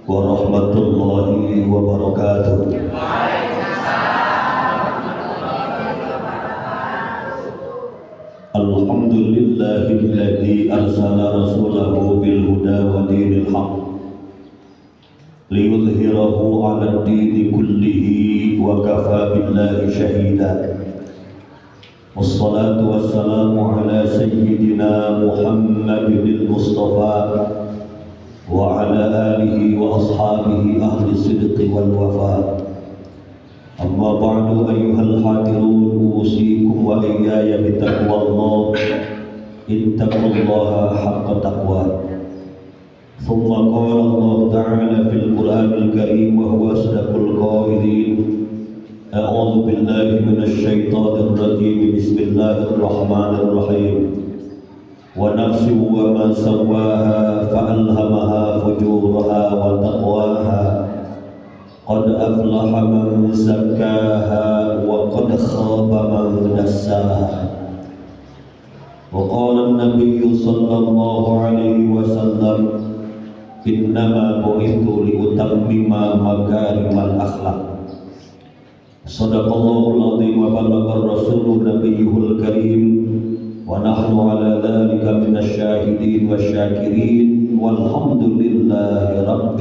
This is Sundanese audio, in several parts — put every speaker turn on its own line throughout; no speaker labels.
ورحمة الله وبركاته. الحمد لله الذي أرسل رسوله بالهدى ودين الحق ليظهره على الدين كله وكفى بالله شهيدا. والصلاة والسلام على سيدنا محمد المصطفى وعلى آله وأصحابه أهل الصدق والوفاء. أما بعد، أيها الحاضرون، أوصيكم وإياي بتقوى الله. اتقوا الله حق تقواه. ثم قال الله تعالى في القرآن الكريم وهو أصدق القائلين: أعوذ بالله من الشيطان الرجيم، بسم الله الرحمن الرحيم، ونفس وما سواها فألهمها فجورها وتقواها قد أفلح من زكاها وقد خاب من دساها. وقال النبي صلى الله عليه وسلم: إنما بعثت لأتمم مكارم الأخلاق. صدق الله العظيم وبلغ الرسول نبيه الكريم، ونحن على ذلك من الشاهدين والشاكرين، والحمد لله رب.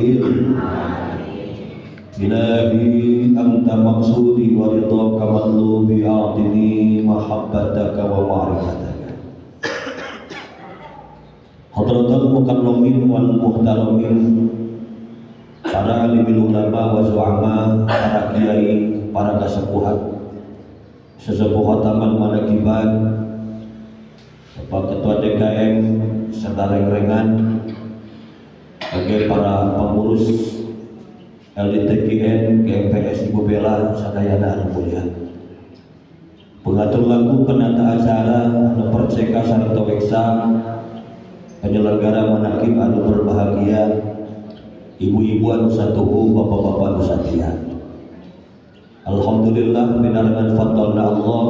إلهي أنت مقصودي ورضاك مطلوبي، أعطني محبتك ومعرفتك. حضرة المكرمين والمحترمين، para alimil ulama wa zu'ama, para kiai, para kasepuhan, sesepuh khataman manakiban, Bapak Ketua DKM serta rengrengan, bagi para pengurus LDTQN, GMPS, Ibu Bella, sadayana anu mulia. Pengatur laku penata acara anu perceka sareng weksa, penyelenggara manakib anu berbahagia, ibu-ibu anu satuhu, bapak-bapak anu satia. Alhamdulillah, pinarengan fadlna Allah,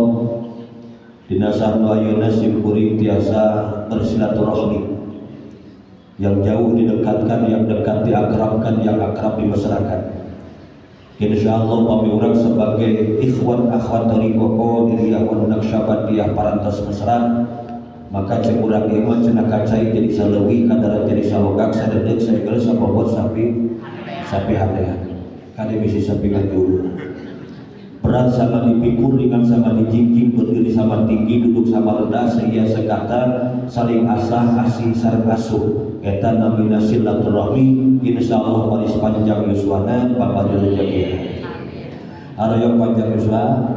dina sahnu ayeuna simkuring tiasa bersilaturahmi. Yang jauh didekatkan, yang dekat diakrabkan, yang akrab dimesrakan. Insya Allah pami urang sebagai ikhwan akhwat thariqah Qadiriyah wan Naqsyabandiyah parantos mesra, maka cek urang ieu mah cenah kacai jadi saleuwi, kadarat jadi salogak, sadeudeuh saigel sabobot sapi sapi hanean, kade bisi sapi ngajuluna. Berat sama dipikul, ringan sama dijingjing, berdiri sama tinggi, duduk sama rendah, seia sekata, saling asah asih sareng asuh, eta namina silaturahmi. Insyaallah baris panjang yuswana, bapak rezeki. Aroyong panjang yuswa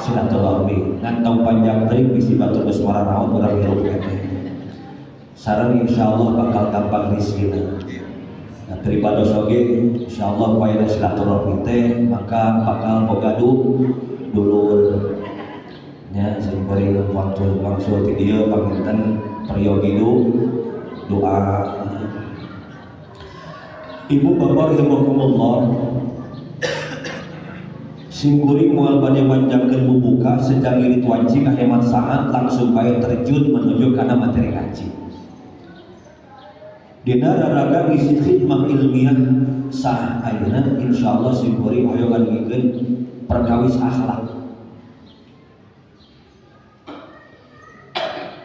silaturahmi, ngantong panjang teuing bisi batur geus maranaon urang hirup keneh. Sareng insyaallah bakal gampang rizkina. Nah, daripada oge insyaallah payana silaturahmi teh maka bakal boga dulur nya. Sing kuring waktu wangsul ti dieu panginten peryogi doa. Ibu bapak rahimakumullah, simkuring moal bade manjangkeun bubuka sejang ini wanci kahemat saat, langsung bae terjun menuju kana materi ngaji. Dina raraga ngisi khidmah ilmiah sah ayeuna, insyaallah simkuring hoyong ngadugikeun perkawis akhlak.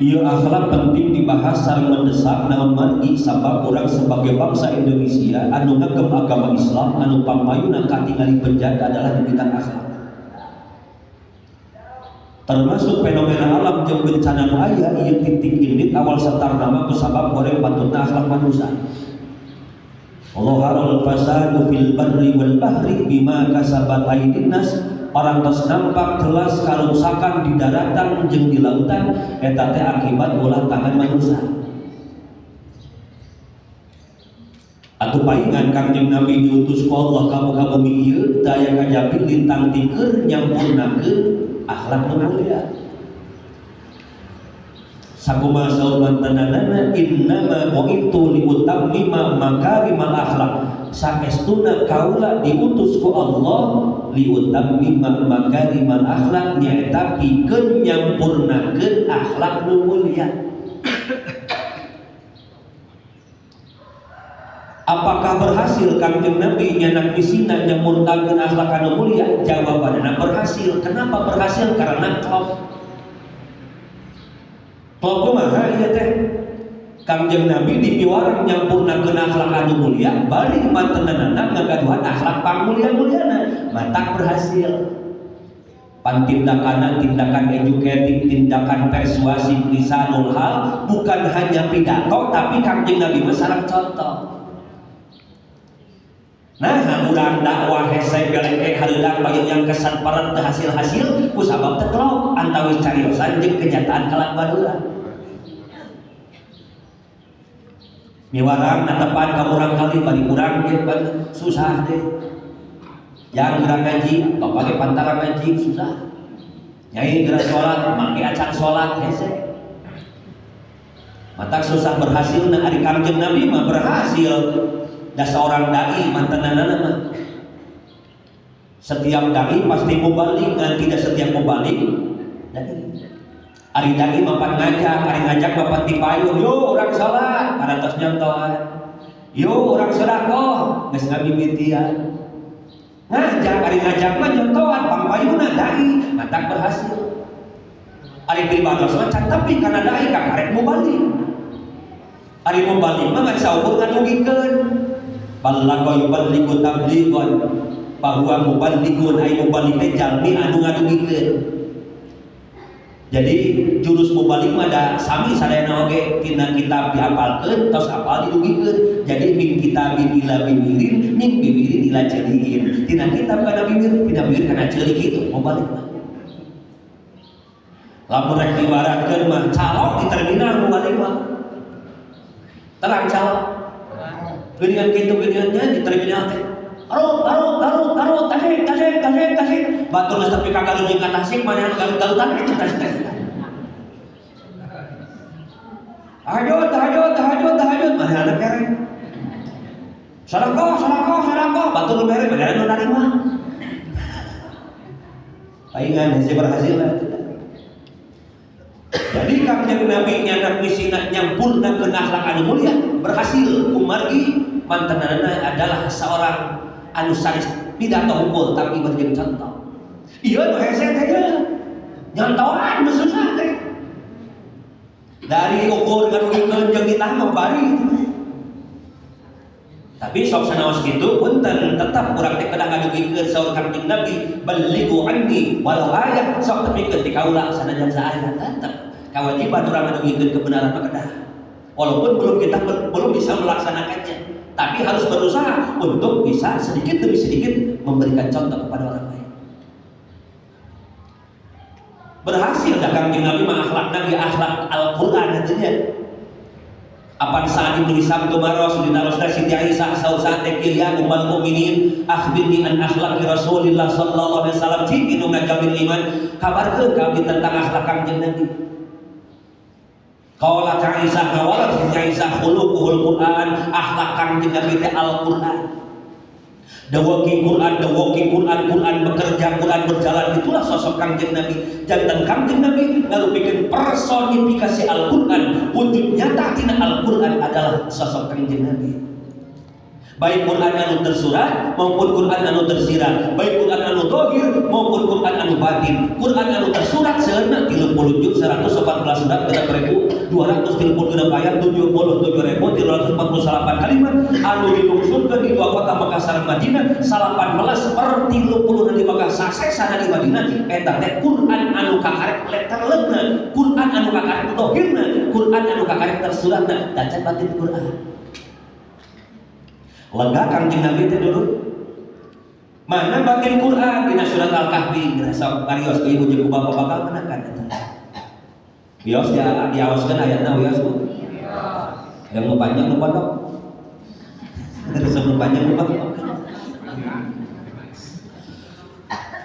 Ieu akhlak penting dibahas sareng mendesak. Naon margi? Sabab urang sebagai bangsa Indonesia anu ngagem agama Islam, anu pangpayuna katingali penjaga adalah di bidang akhlak, termasuk fenomena alam jeung bencana nu aya ieu titik indit awal setar nama kusabab goreng patutna akhlak manusia. ظهر الفساد في البر والبحر بما كسبت أيدي الناس. Parantos nampak jelas karuksakan di daratan jeung di lautan eta teh akibat ulah tangan manusia. Atuh paingan Kangjeng Nabi diutus ku Allah ka muka bumi ieu teu aya kajabi lintang tikeur nyampurnakeun akhlak nu mulia. Sakumaha saur mantananana, إنما بعثت لأتمم مكارم الأخلاق. Saestuna kaula diutus ku Allah لأتمم مكارم الأخلاق, nyaeta pikeun nyampurnakeun akhlak nu mulia. Apakah berhasil Kangjeng Nabi nyanak misina nyampurnakeun akhlak anu mulia? Jawabanna berhasil. Kenapa berhasil? Karena klop. Klop kumaha ieu teh? Kangjeng Nabi dipiwarang nyampurnakeun akhlak anu mulia, bari mantenanana ngagaduhan akhlak pangmulia-muliana, matak berhasil. Pan tindakan, tindakan edukatif, tindakan persuasif, lisanul hal, bukan hanya pidato, tapi Kangjeng Nabi mah sareng contoh. Nah, urang dakwah hese beleke hareudang bagian yang kesan paret teu hasil-hasil ku sabab teu klop antawis cariosan jeung kenyataan kalakuan urang. Miwarang netepan ka urang kali bari urang ge susah deh. Yang geura ngaji, bapak ge pantara ngaji susah. Nyai geura salat, make acan salat hese. Matak susah berhasil nah ari Kangjeng Nabi mah berhasil. Da seorang dai mantenanana mah. Setiap dai pasti mubalik, ngan tidak setiap mubalik dai. Ari dai mah pan ngajak, ari ngajak mah pan dipayun, yo urang salat, parantos nyontohan. Yo urang sedekah, geus ngamimitian. Ngajak, ari ngajak mah nyontohan, pangpayuna dai, matak berhasil. Ari pribados mah can tepi kana dai kakarek mubalik. Ari mubalik mah ngan saukur ngadugikeun. Balagha yuballighu tablighon bahwa muballighun ai mubalik teh jalmi anu ngadugikeun. Jadi jurus mubalik mah da sami sadayana oge tina kitab diapalkeun tos apal didugikeun. Jadi min kitabin ila biwirin min biwirin ila celiin. Tina kitab kana bibir, tina bibir kana ceuli kitu mubalik mah. Lamun rek diibaratkeun mah calo di terminal mubalik mah. Terang calo. Geuningan kitu geuningannya di terminal teh. Garut, Garut, Garut, Garut, Tasik, Tasik, Tasik, Tasik. Batur geus tepi ka Garut jeung ka Tasik, manehna Garut Garutan eta Tasik, Tasik. Tahajud, tahajud, tahajud, tahajud, manehna kere. Sedekah, sedekah, sedekah, batur nu mere manehna nu narima. Paingan hese berhasil lah. Jadi Kangjeng Nabi nyanak misina nyampurnakeun akhlak anu mulia berhasil kumargi mantenanana adalah seorang anu sanes pidato hukum tapi berjeng contoh. Ieu nu hese teh ye. Nyontohan nu susah teh. Dari ukur ngadugikeun jeung ditah mah bari. Tapi sok sanaos kitu punten tetap urang teh kedah ngadugikeun saur Kangjeng Nabi balighu anni walau ayat sok tepikeun ti kaula sanajan saayat tetep kewajiban urang ngadugikeun kebenaran mah kedah. Walaupun belum kita belum bisa melaksanakannya, tapi harus berusaha untuk bisa sedikit demi sedikit memberikan contoh kepada orang lain. Berhasil dah Kangjeng Nabi mah akhlak Nabi akhlak Al-Qur'an artinya. Apan saat Ibnu Hisam tumaros dinarosna Siti Aisyah saur saat teh ya ummul mukminin akhbirni an akhlaqi Rasulillah sallallahu alaihi wasallam cik nu ngajamin iman kabarkeun ka abdi tentang akhlak Kangjeng Nabi. Qala Aisyah ngawala Siti Aisyah khuluquhul Quran akhlak Kangjeng Nabi teh Al-Qur'an. The walking Quran, the walking Quran, Quran bekerja, Quran berjalan, itulah sosok Kangjeng Nabi. Jantan Kangjeng Nabi ngarupikeun personifikasi Al-Quran, wujud nyata tina Al-Quran adalah sosok Kangjeng Nabi. Baik Quran anu tersurat maupun Quran anu tersirat, baik Quran anu dohir maupun Quran anu batin. Quran anu tersurat seuneu 30 juz 114 surat 6.236 ayat 77.348 kalimat anu dilungsurkeun di dua kota Mekah sareng Madinah 18/30 di Mekah sasesana di Madinah eta teh Quran anu kakarek letterleuna, Quran anu kakarek dohirna, Quran anu kakarek tersuratna, dacan batin Quran. Lega Kangjeng Nabi teh dulu. Mana batin Quran dina surat Al-Kahfi geus sok karios ku ibu jeung ku bapak bakal menakan eta. Wios dia diawaskeun ayatna wios Bu. Yang nu panjang nu pondok. Terus nu panjang nu pondok.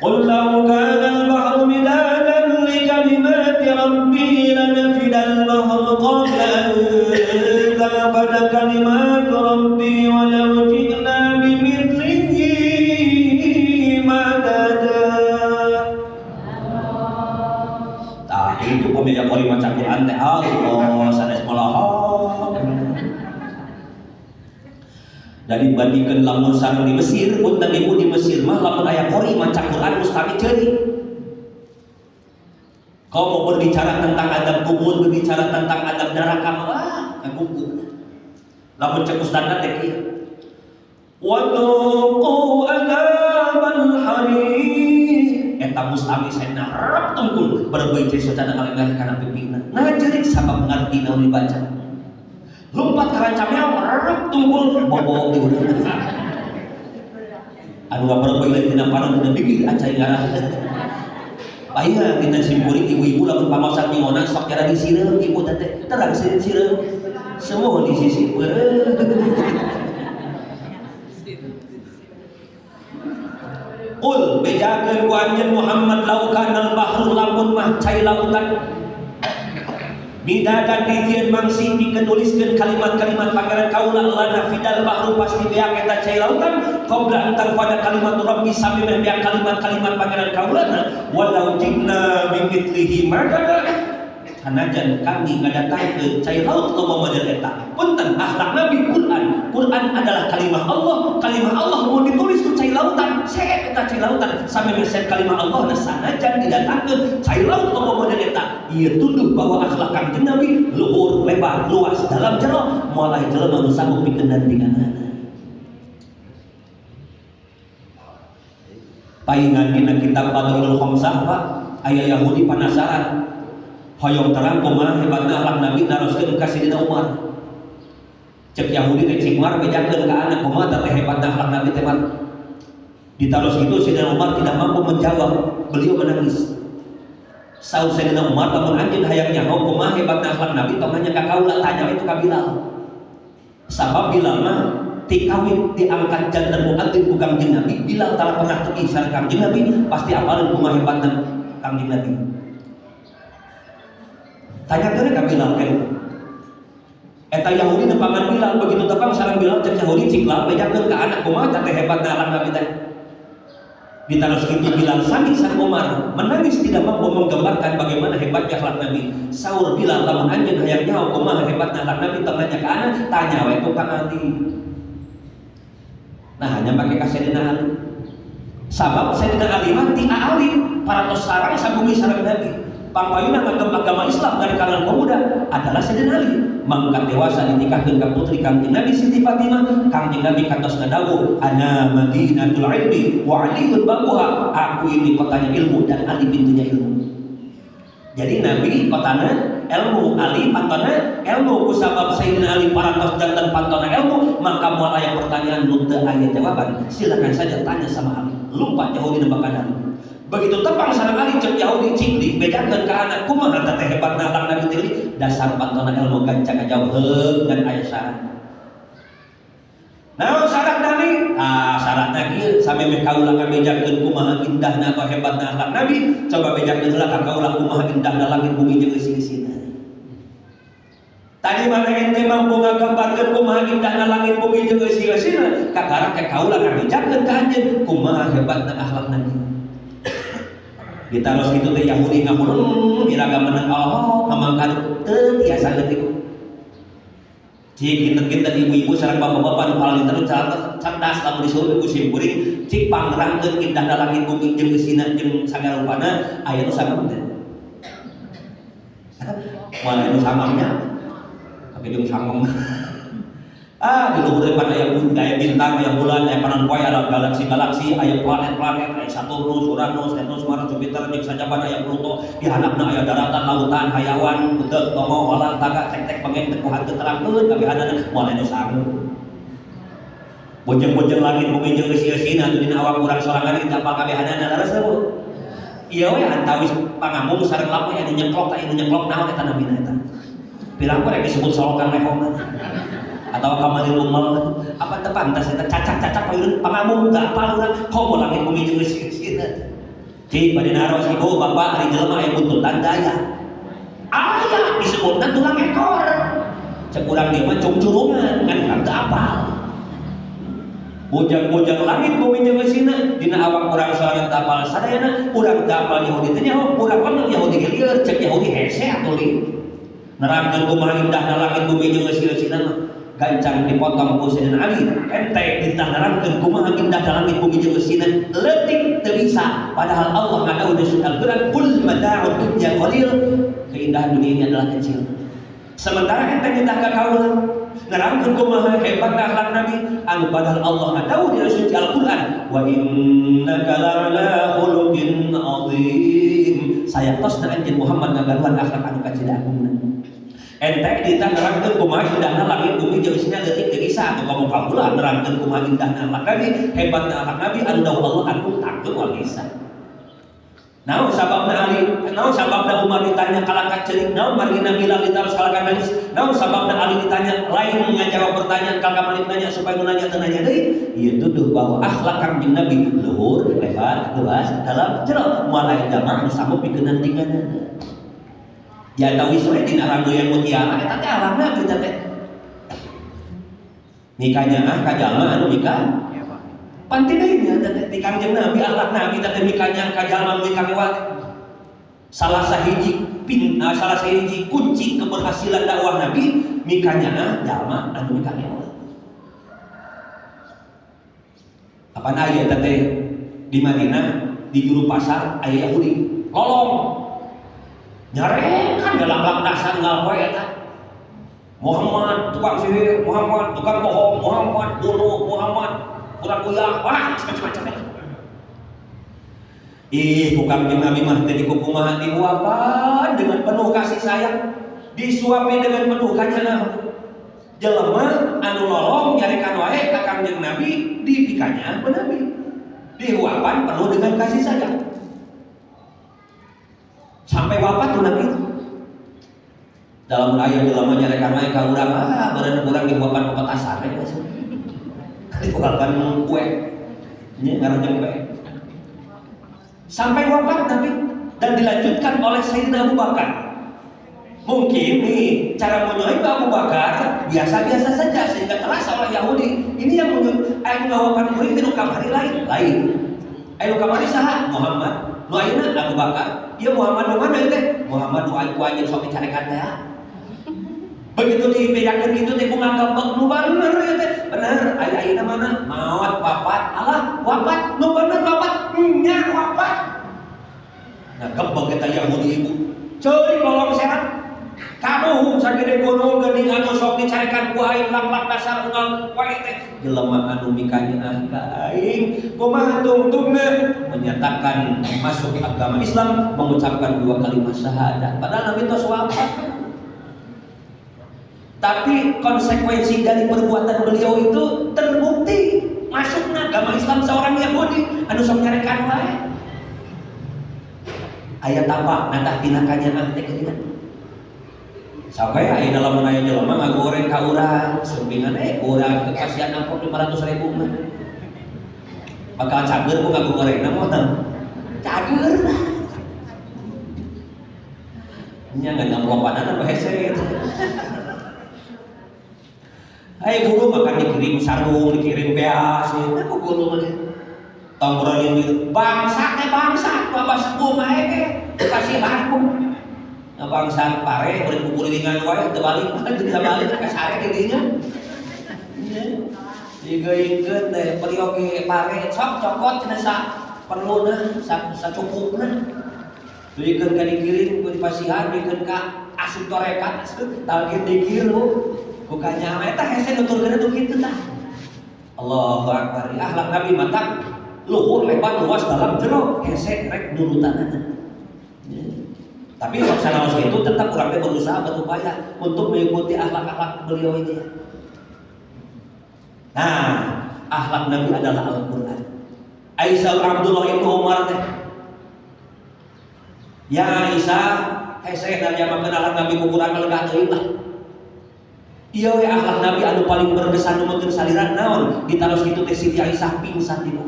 Qul law kana al-bahru midadan li kalimati rabbi lanafida al-bahru qabla an tanfada kalimatu rabbi walau ji'na bimithlihi madada. Tah itu pemilik kali maca Quran teh Allah sanes molohok. Dan dibandingkan lamun sareng di Mesir, punten ibu, di Mesir mah lamun aya qori maca Quran mustami ceurik. Kau mau berbicara tentang adab kubur, berbicara tentang adab neraka, wah, kagugu. Lamun cek ustadna teh kieu. Wadzuqu adzabal hariq. Eta mustami saena rep tungkul berbuih cai socana ngalenggah kana pipina. Nah ceurik sabab ngarti naon dibaca. Lompat ka rancameong rep tungkul bobo di udara. Anu ngaberbuih lain tina panon dina bibir acai ngarah. Payah kita simpuring ibu-ibu lamun pamaosan nyingona sok cara disireum ibu teh terang sireum semua di sisi beureum. Qul bejakeun ku anjeun Muhammad laukanal bahru lamun mah cai lautan midadan dijieun mangsi pikeun nuliskeun kalimat-kalimat pangeran kaula lana fidal bahru pasti beak eta cai lautan qabla an tanfada kalimat rabbi sami meh beak kalimat-kalimat pangeran kaulana walau jigna bimitlihi madada sanajan kami ngadatangkeun cai laut loba model eta. Punten akhlak Nabi Quran. Quran adalah kalimah Allah, kalimah Allah mau ditulis ku cai lautan, seet eta cai lautan sami meh kalimah Allah na sanajan didatangkeun cai laut loba model eta. Ieu tuduh bahwa akhlak Kangjeng Nabi luhur, lebar, luas, dalam jero, moal aya jelema nu sanggup pikeun dandinganana. Paingan dina kitab Fadlul Khamsah Pak, aya Yahudi panasaran hoyong terang kumaha hebatna akhlak Nabi naroskeun ka Sayyidina Umar. Cek Yahudi teh cik Umar bejakeun ka anak kumaha teh hebatna akhlak Nabi teh Pak. Ditaros itu Sayyidina Umar tidak mampu menjawab, beliau menangis. Saur Sayyidina Umar lamun anjeun hayang nyaho kumaha hebatna akhlak Nabi tong nanya ka kaula, tanya itu ka Bilal. Sabab Bilal mah ti kawin diangkat janten muadzin ku Kangjeng Nabi, Bilal tara pernah teuing sareng Kangjeng Nabi, pasti apaleun kumaha hebatna Kangjeng Nabi. Tanyakeun ka Bilal kan. Eta Yahudi nepangan Bilal, begitu tepang sareng Bilal cek Yahudi cik lah bejakeun ka anak kumaha teh hebatna akhlak Nabi teh. Ditaros kitu Bilal sami sareng Umar menangis tidak mampu menggambarkan bagaimana hebatnya akhlak Nabi. Saur Bilal lamun anjeun hayang nyaho kumaha hebatna akhlak Nabi tong nanya ka anak, tanya we ku Kang Ali. Nah, hanya make ka Sayyidina Ali. Sabab Sayyidina Ali mah ti alim paratos sarang sabumi sareng Nabi. Pangpayuna ngagem agama Islam dari kalangan pemuda adalah Sayyidina Ali. Mangkat dewasa dinikahkeun ka putri Kangjeng Nabi Siti Fatimah. Kangjeng Nabi kantos ngadawuh ana madinatul ilmi wa aliyun babuha, aku ini kotanya ilmu dan Ali pintunya ilmu. Jadi Nabi kotana ilmu, Ali pantona ilmu. Kusabab Sayyidina Ali parantos janten pantona ilmu, maka moal aya pertanyaan nu teu aya jawaban. Silakan saja tanya sama Ali. Lompat Yahudi nembakan Ali. Begitu tepang sareng Ali cek Yahudi cik bejakeun ka anak kumaha teh hebatna akhlak Nabi teh dasar pantona ilmu gancang ngajauh heug ngan aya syarat. Naon syarat Nabi? Ah syaratna kieu samemeh kaula ngabejakeun kumaha indahna atau hebatna akhlak Nabi, coba bejakeun heula ka kaula kumaha indahna langit bumi jeung eusi-eusina. Tadi mana ente mampu ngagambarkeun kumaha indahna langit bumi jeung eusi-eusina, kakara ke kaula ngabejakeun ka anjeun kumaha hebatna akhlak Nabi. Ditaros kitu teh Yahudi ngahuleng iraga menang Allah ngamangkan teu tiasa leutik. Cik kinten-kinten ibu-ibu sareng bapak-bapak nu paling terus cerdas lamun disebut ku simkuring cik pangrangkeun indahna langit bumi jeung eusina jeung sagala rupana aya nu sangam teh. Moal nu sangam nya. Tapi jeung sangam. Ah, di luhur depan aya aya bintang, aya bulan, aya panon poe, aya galaksi-galaksi, aya planet-planet, aya Saturnus, Uranus, Venus, Mars, Jupiter, jeung sajaban aya Pluto. Di handapna aya daratan, lautan, hayawan, buteuk, tongo, walang, taga, cek-cek, bengek, teu kuat teu terangkeun kabehanana moal anu sanggup. Bojeng-bojeng langit bumi jeung eusi-eusina atuh dina awak urang sorangan teu apal kabehanana leres teh Bu. Ieu we antawis pangamung sareng lamun anu nyeklok ka anu nyeklok naon eta namina eta. Pirang rek disebut solokan lehongan. Atau kamari rumah apa teu pantas eta cacak-cacak payun pangamung teu apal urang komo langit bumi jeung eusi-eusina. Cik bade naros ibu bapak ari jelema aya buntutan daya. Aya disebutna tulang ekor. Cek urang dieu mah cungcurungan kan urang teu apal. Bujang-bujang langit bumi jeung eusina dina awak urang sorangan teu apal sadayana, urang teu apal Yahudi teh nyaho, urang mah Yahudi ge lieur, cek Yahudi hese atuh li. Nerangkeun kumaha indahna langit bumi jeung eusi-eusina mah. Gancang dipotong ku Sayyidina Ali. Ente ditah nerangkeun kumaha indahna langit bumi jeung eusina, leutik teu bisa. Padahal Allah ngadawuh di surat Al-Qur'an, "Qul mata'ud dunya qalil." Keindahan dunia ini adalah kecil. Sementara ente nitah ka kaula nerangkeun kumaha hebatna akhlak Nabi, anu padahal Allah ngadawuh di suci Al-Qur'an, "Wa innaka la'ala khuluqin azim." Sayaktosna anjeun Muhammad ngagaduhan akhlak anu kacida agungna. Ente ditah nerangkeun kumaha indahna langit bumi jeung eusina, leutik teu bisa. Atuh kamu kaula nerangkeun kumaha indahna akhlak Nabi, hebatna akhlak Nabi, anu dawuh Allah agung tangkeun moal bisa. Naon sababna Ali, naon sababna Umar ditanya kalakah ceurik, naon margina Bilal ditaros kalakah nangis, naon sababna Ali ditanya lain ngajawab pertanyaan, kalakah balik nanya supaya nu nanya teu nanya deui? Ieu tuduh bahwa akhlak Kangjeng Nabi luhur, lebar, luas, dalam, jero, moal aya jalma anu sanggup pikeun nandinganna. Ya tawis we dina ranggayan mutiara eta teh akhlak Nabi eta teh. Mikanya ah ka jalma anu mika panti deui nya teh di Kangjeng Nabi, akhlak Nabi teh mikanya ka jalma nu mika. Salah sahiji kunci keberhasilan dakwah Nabi mikanya ah jalma anu mika ngewa. Apaan aya teh di Madinah di juru pasar aya Yahudi lolong nyarekan galak-galak dasar ngal poe eta, "Muhammad tukang sihir, Muhammad tukang bohong, Muhammad bunuh, Muhammad kurang uyah," wah macam-macam eta. Ih, ku Kangjeng Nabi mah teh dikukumaha, dihuapan dengan penuh kasih sayang, disuapi dengan penuh kanyaah. Jelema anu lolong nyarekan wae ka Kangjeng Nabi dipikanya ku Nabi. Dihuapan penuh dengan kasih sayang. Sampai wafat tuh Nabi itu. Dalam ayat jelema nyarekan wae ka urang, ah beureun urang dihuapan pepetasan we geus. Dihuapan kue. Nya ngarah jempe. Sampai wafat Nabi dan dilanjutkan oleh Sayyidina Abu Bakar. Mungkin nih cara menyuai Abu Bakar biasa-biasa saja sehingga terasa oleh Yahudi ini yang ngawapan murid itu kamari lain lain. Ayo kamari saha? Muhammad. Nu ayeuna Abu Bakar. Ieu Muhammad nu mana ieu teh? Muhammad nu aing ku anjeun sok dicarekan teh. Begitu dibejakeun kitu teh bunga gabek, nu bener ieu teh. Bener, aya ayeuna mana? Maot wafat. Alah, wafat. Nu bener wafat. Nya wafat. Nah, gebeg eta Yahudi ibu. Ceurik lolong sehat. Kaduh sagede gunung geuning anu sok dicarekan ku aing lak-lak dasar unggal wae teh. Jelema anu mikanya ka aing kumaha tungtungna menyatakan masuk agama Islam, mengucapkan dua kalimat syahadat, padahal Nabi tos wafat. Tapi konsekuensi dari perbuatan beliau itu terbukti masukna agama Islam seorang Yahudi anu sok nyarekan wae. Aya tapak natah tina kanyaah teh geuningan. Sampai aya dalam aya jelema ngagoreng ka urang, sumpingan urang kekasihan amplop 500 ribu mah. Bakal cager ku ngagorengna mah. Cager lah. Nya ngan amplopanana nu hese gitu. Ayo guru makan dikirim sarung, dikirim beas, nah ku guru mah tong berani gitu. Bangsa teh bangsa, bapak sepuh mah ge kasihan ku. Nah, bangsa pare beureun kukulilingan wae teu balik, teu bisa balik ka sare di dinya. Nya. Digeuykeun teh beli oge pare sok cokot cenah sa perluna sa sacukupna. Duikeun ka dikirim ku dipasihan, duikeun ka asup torekat, talqin dikir bu. Ku kanyaah eta hese nuturkeun tuh kitu tah. Allahu akbar. Akhlak Nabi matak luhur, lebar, luas, dalam, jero, hese rek nurutanana. Ya. Tapi sanaos itu tetap urang teh berusaha berupaya untuk mengikuti akhlak-akhlak beliau ini ya. Nah, akhlak Nabi adalah Al-Qur'an. Aisyah Abdullah ibnu Umar teh. Ya Aisyah, hese narjamakeun akhlak Nabi ku kurang lega teuing lah. Ieu we akhlak Nabi anu paling berkesan numutkeun salira naon? Ditaros kitu teh Siti Aisyah pingsan ibu.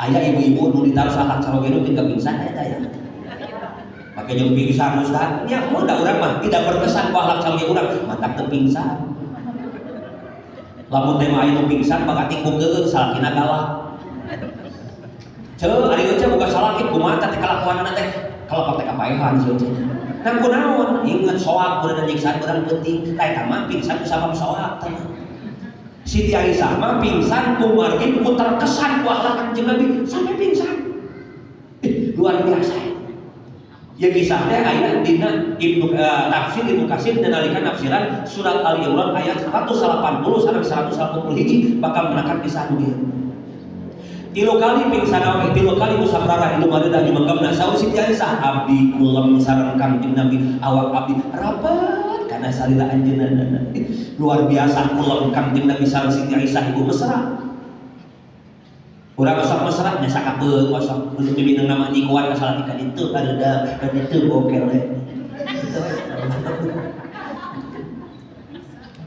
Aya ibu-ibu nu ditaros akhlak caroge nu tinggal pingsan eta ya. Make jeung pingsan ustaz. Nya mudah urang mah tidak berkesan ku akhlak caroge urang, matak teu pingsan. Lamun teh mah aya nu pingsan bakal tingkuk keueung salakina galak. Ceu ari eueuh buka salaki kumaha teh kalakuanna teh. Kalau pakai kapaehan sieun. Nah kunaon? Inget soak beurang nyiksaan beurang penting. Tah eta mah pingsan sabab soak teh. Siti Aisyah mah pingsan kumargi ku terkesan ku akhlak Kanjeng Nabi sampai pingsan. Luar biasa. Ya kisahnya ayat dina Ibnu tafsir Ibnu Katsir dan nalika nafsiran surat Ali Imran ayat 180 sampai 180 hiji bakal menekan kisah dunia. Tilu kali pingsan awake, tilu kali musaprara itu mareudah jumanggemna saur Siti Aisyah abdi kulem sareng Kangjeng Nabi awak abdi rapat kana salila anjeunna. Luar biasa kulem Kangjeng Nabi sareng Siti Aisyah ibu mesra. Urang osok mesra nya sakapeung osok mimina nama nyikuan ka salah ka ditu kareudam ka ditu bokel we.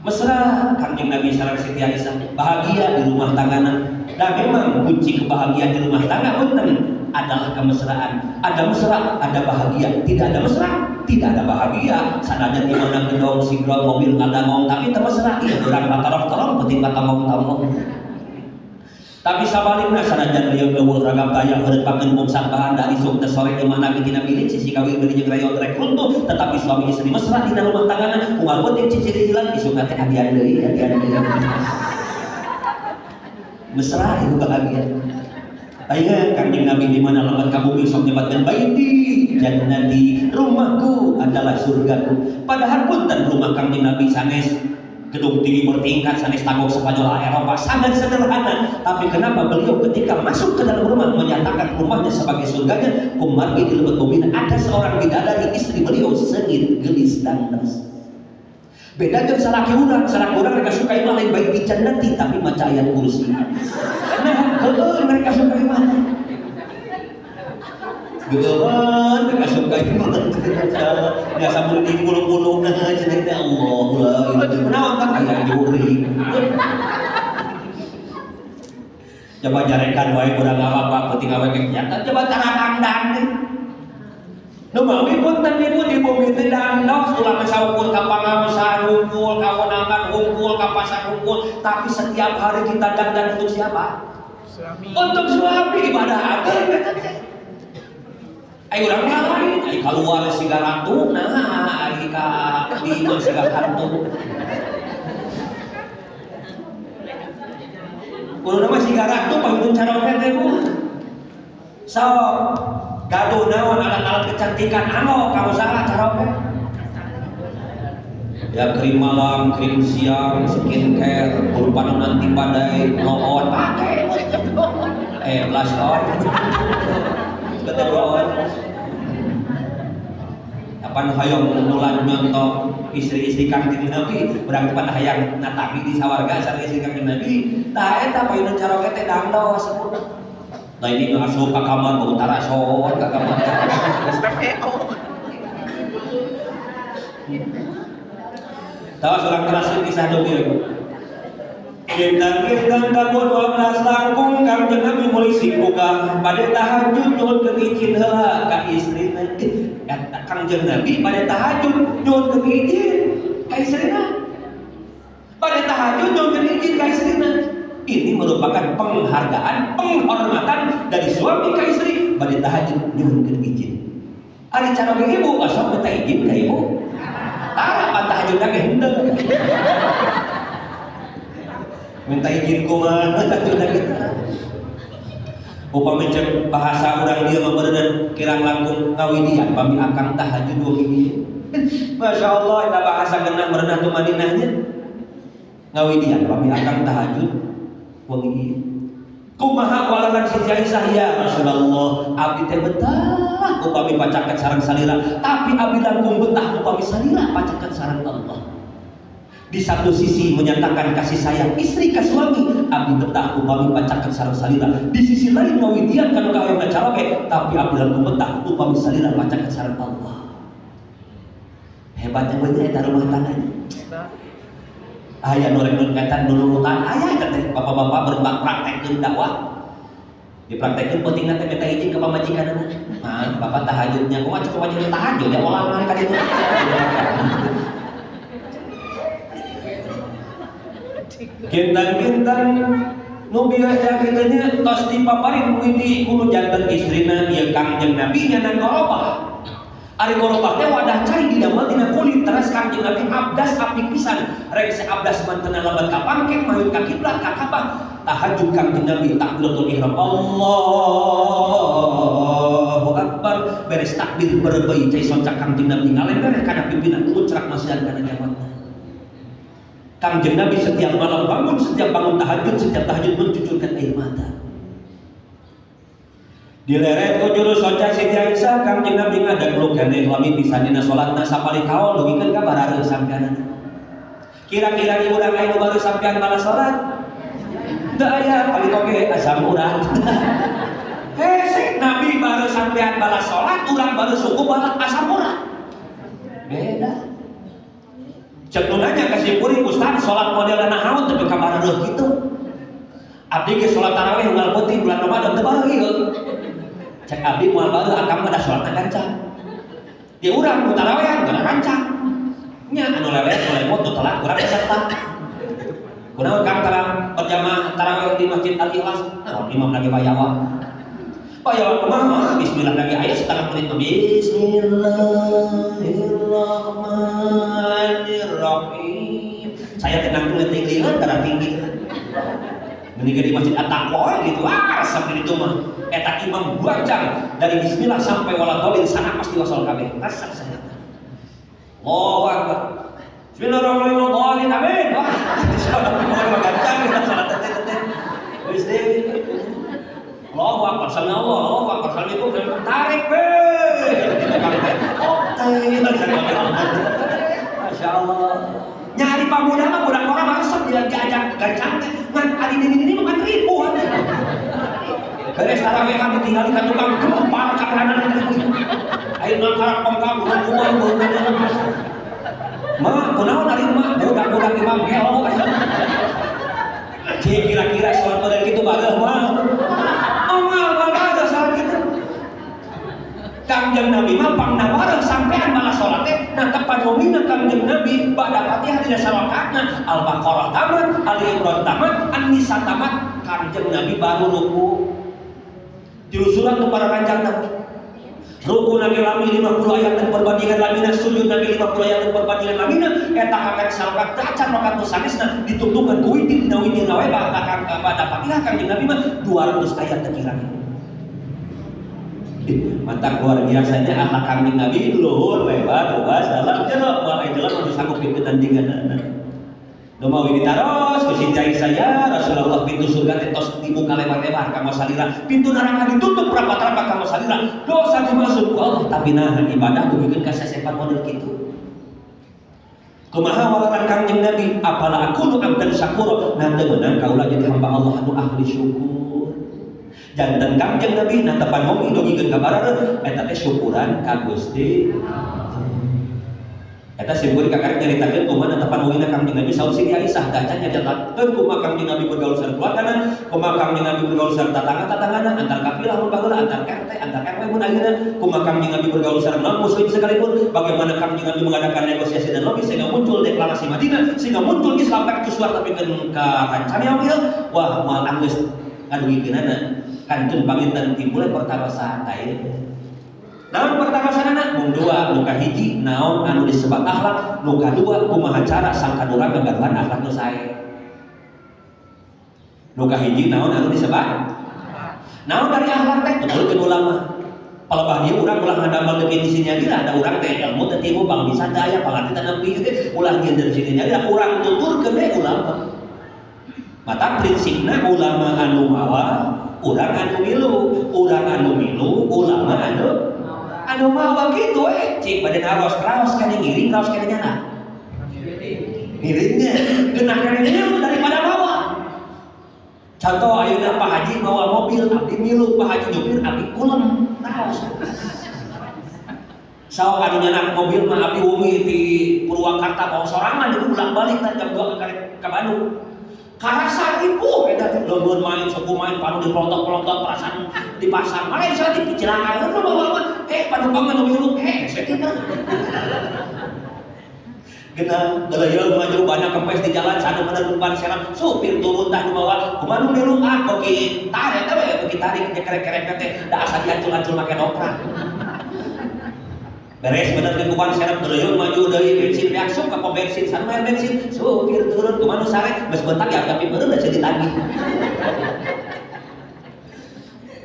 Mesra Kangjeng Nabi sareng Siti Aisyah bahagia di rumah tanggana. Dan memang kunci kebahagiaan di rumah tangga punten adalah kemesraan. Ada mesra, ada bahagia. Tidak ada mesra, tidak ada bahagia. Sanajan di mana gedong sigrong mobil ngadangong tapi teu mesra ieu urang patorong-torong penting patamong-tamong. Tapi sabalikna sanajan lieu eueuh ragam daya heureut pakeun bungsak bahan dari isuk teh sore di mana ge dina bilik sisi kawin beli jeung rayon rek runtuh tetapi suami istri mesra dina rumah tanggana unggal penting ciciri hilang isukna teh adian deui adian deui. Mesra itu bahagia. Aya Kangjeng Nabi di mana lembat ka bumi sok nyebatkeun baiti jannati, rumahku adalah surgaku. Padahal punten rumah Kangjeng Nabi sanes gedung tinggi bertingkat, sanes tanggung Spanyol Eropa, sangat sederhana. Tapi kenapa beliau ketika masuk ke dalam rumah menyatakan rumahnya sebagai surganya? Kumargi di lembut bumi ada seorang bidadari istri beliau sengit, gelis dan das. Beda jeung salaki urang mereka suka imah lain baik di jannati tapi maca ayat kursi. Nah, heueuh mereka suka imah. Geueuh mereka suka imah. Biasa mun dipulung-pulung nah cenah teh Allah la ilaha. Kunaon kan aya jurig. Coba jarekan wae urang awak penting awak kegiatan coba cara dangdang. Nu mawi punten ibu di bumi teh dangdos ulah saukur ka pangaosan hungkul ka konangan hungkul ka pasar hungkul tapi setiap hari kita dandan untuk siapa?
Suami.
Untuk suami ibadah ageng eta teh. Ai urang mah lain, ai kaluar siga ratu nah ai ka di imah siga hantu. Kudu mah siga ratu panggung caroke teh bu. Sok gaduh naon alat-alat kecantikan anu kamu salah caroke. Ya krim malam, krim siang, skincare, pulpan anti badai, blow on, pakai. Blush on. Betul blow on. Kapan hoyong nulan nyontoh istri-istri Kangjeng Nabi, urang teh hayang natabi di sawarga sareng istri Kangjeng Nabi. Tah eta payunan caroke teh dangdos. Nah ini ngasup ka kamar bau tarason ka kamar. Tahu urang teraskeun kisah dunia. Bintang-bintang kamu 12 langkung Kangjeng Nabi mulai sikuka pada tahajud nyuhunkeun izin heula ka istrina. Eta Kangjeng Nabi pada tahajud nyuhunkeun izin ka istrina. Pada tahajud nyuhunkeun izin ka istrina. Ini merupakan penghargaan, penghormatan dari suami ka istri pada tahajud nyuhunkeun izin. Ari cara ke ibu asal minta izin ka ibu. Tara pan tahajud ge henteu. Minta izin kumaha tahajud kita. Upami cek bahasa urang dieu mah beureunan kirang langkung ngawidian pami akang tahajud wengi ieu. Masya Allah eta bahasa geunah merenah tumaninahnya. Ngawidian pami akang tahajud wengi ieu. Kumaha walaran Siti Aisyah ya Rasulullah abdi teh betah upami pacaket sareng salira tapi abdi langkung betah upami salira pacaket sareng Allah. Di satu sisi menyatakan kasih sayang istri ke suami, abdi betah upami pacaket sareng salira. Di sisi lain ngawidian kana kahoyongna caroge, tapi abdi langkung betah upami salira pacaket sareng Allah. Hebatnya bener eta rumah tangganya. Aya nu rek ngetan nurutan aya eta teh bapak-bapak berembak praktekkeun dakwah. Dipraktekkeun pentingna teh minta izin ke pamajikanna. Nah, bapak tahajudnya kumaha cukup wajib tahajud ya olah mah ka ditu. Kintan-kintan nu biasa kitu nya tos dipaparin widi kudu janten istrina ieu Kangjeng Nabi nya nang korobah. Ari gorobah teh wadah cai didamel tina kulit. Terus Kangjeng Nabi abdas apik pisan. Rek abdas mantena lebat ka pangkeng mayun ka kiblat ka Ka'bah. Tahajud Kangjeng Nabi takbiratul ihram. Allahu akbar. Beres takbir berebei cai soncak Kangjeng Nabi ngalember kana pimpinan muncrak masihan kana jawatna. Kangjeng Nabi setiap malam bangun, setiap bangun tahajud, setiap tahajud mencucurkan air mata. Dileret ku juru soca Siti Aisyah, Kangjeng Nabi ngadak keneh lami pisan dina salatna sapalih kaol dugikeun ka barareuh sampeanana. Kira-kira di urang aya nu baru sampean balas salat? Teu aya, paling oge asam urat. Hese Nabi baru sampean balas salat, urang baru suku balas asam urat. Beda. Cek nu nanya ka si kuring, "Ustaz, salat model naon tapi ka barareuh kitu?" Abdi ge salat tarawih unggal peuting bulan Ramadan teu bareuh ieu. Cek abdi moal bareuh akang mah da salatna gancang. Di urang nu tarawehan geuna gancang. Nya anu lelet, nu lemot, nu telat kurang peserta. Kunaon Kang tara berjamaah tarawih di Masjid Al Ikhlas? Naon imam lagi bayawa. Bayawa kumaha? Bismillah lagi aya setengah menit mah Bismillahirrahmanirrahim. Saya tenang tuh tinggi darah tinggi. Mendingan di Masjid At-Taqwa gitu. Ah, resep itu mah. Eta imam baca dari bismillah sampai waladolin sana pasti wasol kabeh. Resep saya. Allahu akbar. Bismillahirrahmanirrahim. Amin. Wah, insyaallah mah gancang kita salat teh teh. Wis deh. Allahu akbar. Sami Allah. Allahu akbar. Assalamualaikum. Assalamualaikum. Tarik be. Oke. Masya Allah. Nyari pamuda mah budak orang mah resep dia diajak gancang teh. Ngan ari ini mah kan ribuan. Beres tarawehan ditinggali ka tukang gempar kabehanana. Ayo nang karak pengkang bukan kumaha bukan. Ma, kunaon ari mah budak-budak imam gelo. Cik kira-kira sholat model gitu bareuh mah. Oh, moal salat gitu. Kangjeng Nabi mah pangna bareng sampean malah salat teh nah tepan momina Kangjeng Nabi ba'da Fatihah dina sarakaatna Al-Baqarah tamat, Ali Imran tamat, An-Nisa tamat, Kangjeng Nabi baru ruku. Tilu surat nu para ranjang. Ruku Nabi lami 50 ayat dan perbandingan lamina, sujud Nabi 50 ayat dan perbandingan lamina. Eta kakek sarakaat acan rakaat nu sanesna ditungtungkeun ku witir dina witir we ba'da Fatihah Kangjeng Nabi mah 200 ayat teu kira. Mantap, luar biasanya akhlak Kangjeng Nabi, luhur, lebar, luas, dalam, jero. Moal aya jelema nu sanggup pikeun tandinganna. Nu mau ditaros ku Siti Aisyah, "Ya Rasulullah, pintu surga teh tos dibuka lebar-lebar kanggo salira, pintu neraka ditutup rapat-rapat kanggo salira, dosa dimasuk ku Allah, tapi naha ibadah dugikeun ka sesepan model kitu?" Kumaha waleran Kangjeng Nabi? "Afala akunu abdan syakura?" Nah, teu meunang kaula jadi hamba Allah anu ahli syukur? Janten Kangjeng Nabi netepan homi dugikeun ka barareuh eta teh syukuran ka Gusti. Eta simkuring kakarek nyaritakeun kumaha netepan homina Kangjeng Nabi. Saur Siti Aisyah, dacan nyaritakeun kumaha Kangjeng Nabi bergaul sareng keluargana, kumaha Kangjeng Nabi bergaul sareng tatangga-tatanggana, antar kafilah mun baheula, antar RT, antar RW mun ayeuna, kumaha Kangjeng Nabi bergaul sareng non muslim sekalipun, bagaimana Kangjeng Nabi mengadakan negosiasi dan lobby sehingga muncul deklarasi Madinah, sehingga muncul Islam mercusuar tapi ka kancane ieu. Wah, moal anggeus ngadugikeunana kantun panginten timbul pertarosan teh. Naon pertarosanana? Mung dua, nu kahiji naon anu disebut akhlak, nu kadua kumaha cara sangkan urang ngagaduhan akhlak nu sae. Nu kahiji naon anu disebut? Naon dari akhlak teh? Tuturkeun ulama. Palebah dieu urang ulah ngadamel definisinya dira, ada urang teh ilmu teh timu bang bisa teh aya pangarti teh nepi ge ulah nyieun definisinya dira, urang tuturkeun we ulama. Mata prinsipna ulama anu mawa, urang anu milu, urang anu milu, ulama anu mawa gitu we. Cik bade naros, raos kene ngiring, raos kene nyana. Ngiringnya geunah kene milu daripada mawa. Contoh ayeuna Pak Haji mawa mobil, abdi milu, Pak Haji nyupir, abdi kulem, raos. Saok anu nyanak mobil mah abdi wengi di Purwakarta bawa sorangan itu bolak-balik tah jam 2 ke Bandung. Karasa ripuh eta teh, leumeun main, suku main, panu dipelontot-pelontot, perasaan di pasar. Malah saya dicilakaeun lu bawa mah. Eh, panumpang anu milu, eh, saya teh Gena geleyeung maju banyak kempes di jalan sana mana ban serap supir turun tah nu bawa kumaha nu milu ah beuki tarik teh we beuki tarik nyekrek-kerek teh da asa diancul-ancul make doprak. Beres bener ke kuban serep teruyung maju deui bensin beak sok ka pom bensin san bayar bensin supir turun kumaha nu sare geus bentak ya tapi beureum da ditagih.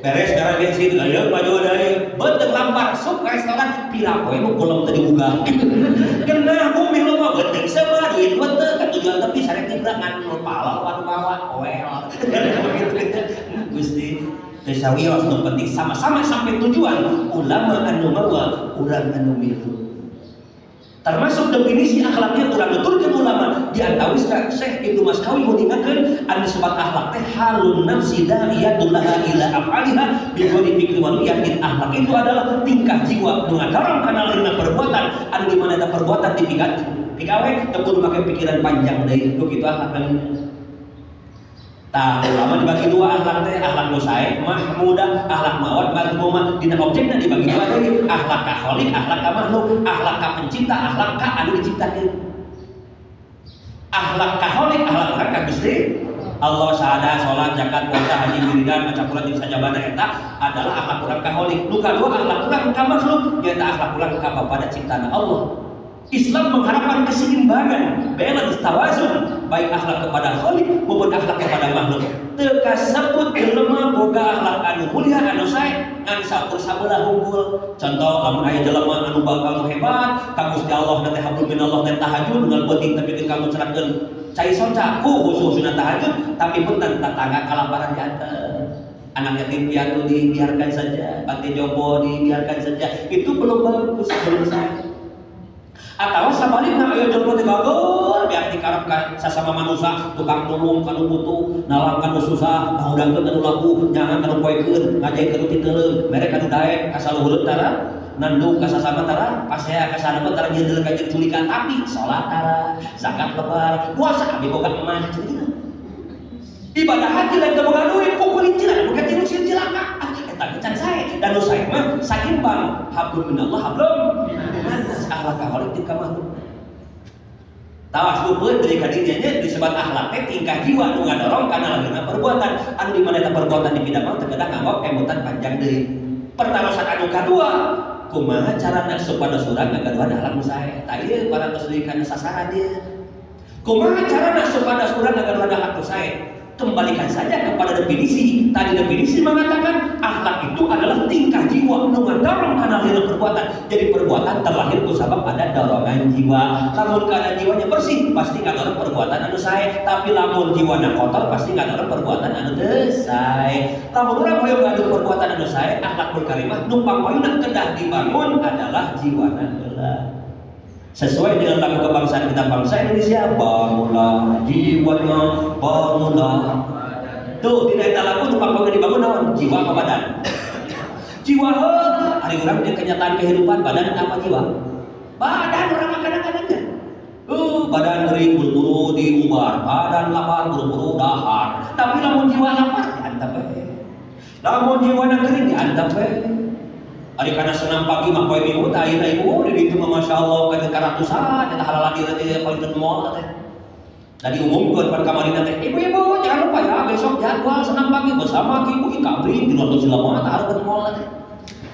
Beres beres bensin teruyung maju deui beuteung lampar sok ka restoran pira poe nu kulem teu dibuka. Genah bumi lu mah beuteung seumah duit beuteung ka tujuan tepi sare tibra ngan nu pala anu mawa oel. Gusti teu sawios nu penting sama-sama sampai tujuan ulama anu mawa urang anu milu. Termasuk definisi akhlaknya urang nuturkeun ulama di antawisna Syekh Ibnu Maskawi nguningakeun anu disebut akhlak teh halun nafsi da'iyatul laha ila af'aliha bi ghairi fikri wa niyatin. Akhlak itu adalah tingkah jiwa nu ngadorong kana lahirna perbuatan anu di mana eta perbuatan dipikat digawe teu kudu make pikiran panjang deui nu kitu akhlak. Tah ulama dibagi dua akhlak teh, akhlak nu sae mahmudah, akhlak mawat mazmumah. Dina objekna dibagi dua deui, akhlak ka khalik, akhlak ka makhluk, akhlak ka pencipta, akhlak ka anu diciptakeun. Akhlak ka khalik, akhlak urang ka Gusti Allah, syahadat, salat, zakat, puasa, haji, wiridan, maca Quran jeung sajabana eta adalah akhlak urang ka khalik. Nu kadua akhlak urang ka makhluk, nyaeta akhlak urang ka bapada ciptana Allah. Islam mengharapkan keseimbangan, balance, tawazun, baik akhlak kepada khalik maupun akhlak kepada makhluk. Teu kasebut jelema boga akhlak anu mulia anu sae ngan saukur sabelah hungkul. Contoh lamun aya jelema anu bakal nu hebat, ka Gusti Allah na teh hablum minallah teh tahajud unggal peuting tapi keun kamu cerakeun cai soca ku khususna tahajud, tapi punten tetangga kalaparan diantar. Anak yatim piatu dibiarkan saja, panti jompo dibiarkan saja, itu belum bagus, belum sae. Atau sebaliknya ayo jelema teh bageur biar dikarep ka sasama manusia, tukang nulung ka nu butuh, nalang ka nu susah, ngahudangkeun ka nu laku, nyangan ka nu poekeun, ngajahit ka nu titeuleum, mere ka nu daek, ka saluhureun tara, nandung ka sasama tara, pasea ka saneupeuh tara, nyeudel ka jeung culikan, tapi salat tara, zakat lebar, puasa abi boga emas gitu. Ibadah haji lain teu boga duit, kukulin cilaka, boga tilu cilaka. Ah, eta ge can sae. Dan nu sae mah saimbang, hablum minallah hablum minannas, akhlak ka khalik jeung ka makhluk. Tawas lupeut deui ka dinya nya disebut akhlak teh tingkah jiwa nu ngadorong kana lahirna perbuatan anu di mana eta perbuatan dipidamel teu kedah nganggo kemutan panjang deui. Pertarosan anu kadua, kumaha carana supados urang ngagaduhan akhlak nu sae? Tah ieu parantos deui kana sasaran ieu. Kumaha carana supados urang ngagaduhan akhlak nu sae? Kembalikan saja kepada definisi. Tadi definisi mengatakan akhlak itu adalah tingkah jiwa nu ngadorong kana lahirna perbuatan. Jadi perbuatan terlahir ku sabab ada dorongan jiwa. Lamun keadaan jiwanya bersih pasti ngadorong perbuatan anu sae, tapi lamun jiwana kotor pasti ngadorong perbuatan anu teu sae. Lamun urang hoyong gaduh perbuatan anu sae, akhlakul karimah nu pangpayuna kedah dibangun adalah jiwana heula. Sesuai dengan lagu kebangsaan kita bangsa Indonesia, bangunlah jiwanya, bangunlah. Tuh, dina eta lagu nu pangpayuna dibangun naon? Jiwa apa badan? Jiwa heula. Ari urang di kenyataan kehidupan badan apa jiwa? Badan urang mah kadang-kadang nya. Badan gering buru-buru diubar, badan lapar buru-buru dahar. Tapi lamun jiwa lapar diantep we. Lamun jiwana gering diantep we. Ari kana senam pagi mah poe Minggu teh ayeuna ibu di ditu mah masyaallah ka ratusan eta halalan diri teh paling mall teh. Da diumumkeun pan kamarina teh, ibu-ibu jangan lupa ya besok jadwal senam pagi bersama Ibu Ika Bri di Lotus Lama tah hareupeun mall teh.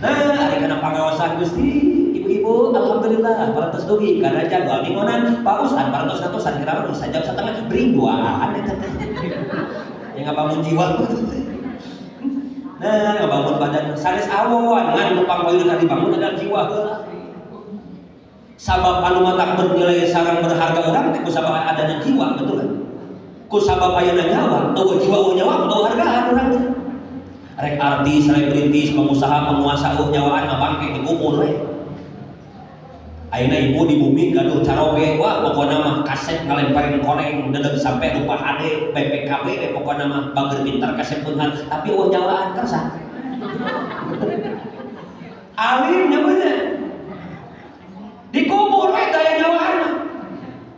Nah, ari kana pangaosan Gusti, ibu-ibu alhamdulillah parantos dugi kana jadwal mingguan Pak Ustad parantos ratusan kira mah sajam satengah bring duaan eta teh. Yang ngabangun jiwa. Nah, ngabangun badan sanes awon ngan nu pangpayuna dibangun adalah jiwa heula. Sabab anu matak bernilai sareng berharga urang teh kusabab adanya jiwa, betul kan? Kusabab ayana nyawa, eueuh jiwa eueuh nyawa eueuh hargaan urang teh. Rek artis, selebritis, pengusaha, penguasa eueuh nyawaan mah bangke dikubur we. Ayeuna ibu di bumi gaduh caroge, wah pokona mah kasep ngalemparin koneng dedeg sampai lupa HD, BPKB we pokona mah bager pintar kasep beunghar, tapi eueuh nyawaan kersa. Alim nya dikubur we daya nyawaan mah.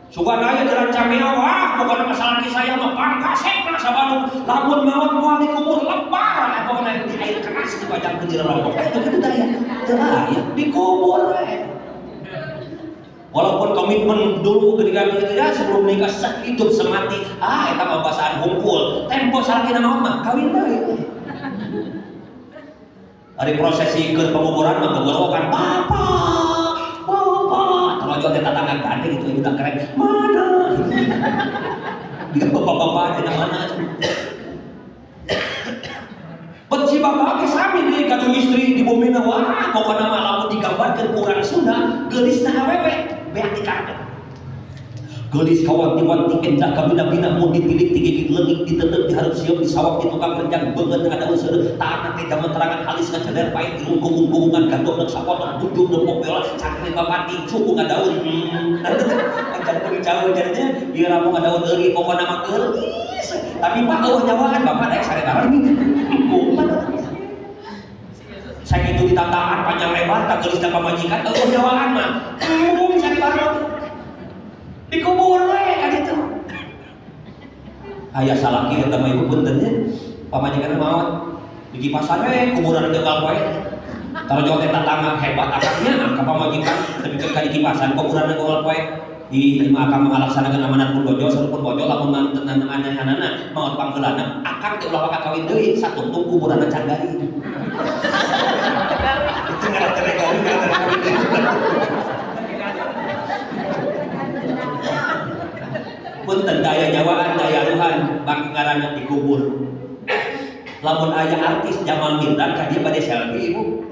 Sugan aya jalan cameo, wah pokona masalah ki saya mah pangkasep lah sa Bandung. Lamun maot moal dikubur lebar pokona di air keras dipajangkeun di lompok. Itu kitu daya. Teu aya dikubur we. Walaupun komitmen dulu ketika ketika sebelum nikah sehidup semati, ah eta mah basaan hungkul. Tempo salakina maot mah kawin deui. Ari prosesi keur penguburan mah gogorowokan, "Bapak, Torojol teh tatangga gandeng itu udah keren. Mana? Dia bapak-bapak ada mana? Benci bapak ge sami deui ka istri di bumina, wah, pokona mah lamun digambarkeun ku urang Sunda geulisna awewe beak di karpet. Geulis kawanti-wanti, endah kabina-bina, mun ditilik tigigig leungit, diteuteup dihareup sieun, disawak di tukang renjang, beungeut ada unsur tanah teh terangan, halis ngaceler pait, irung kubung-kubungan, gandok deuk sapotor, junjung dempok biola, cangkring papanting, suku ngadaun. Jangan jauh jadinya ieu ramu ngadaun euy, pokona mah geulis. Tapi Pak, eueuh nyawaan bapak daek sare bareng. Saya itu ditataan panjang lebar tak geulisna pamajikan, eueuh nyawaan mah. Embung sare bareng. Dikubur we ka ditu. Aya salaki eta mah, ibu, punten nya, pamajikanna maot. Di kipasan we kuburan teh unggal poe. Tarojol teh tatangga hebat akangnya ka pamajikan tapi ka di kipasan kuburan unggal poe. Di lima akang ngalaksanakeun amanat pun bojo, sareng pun bojo lamun mantenan aneh-anana maot pangheulana akang teh ulah waka kawin deui satungtung kuburanna can garing. Itu ngaran teh kawin, ngaran kawin deui. Punten, daya nyawaan, daya ruhan bang ngaranna dikubur. Lamun aya artis Jamal Mirdad ka dieu bade selfie, ibu.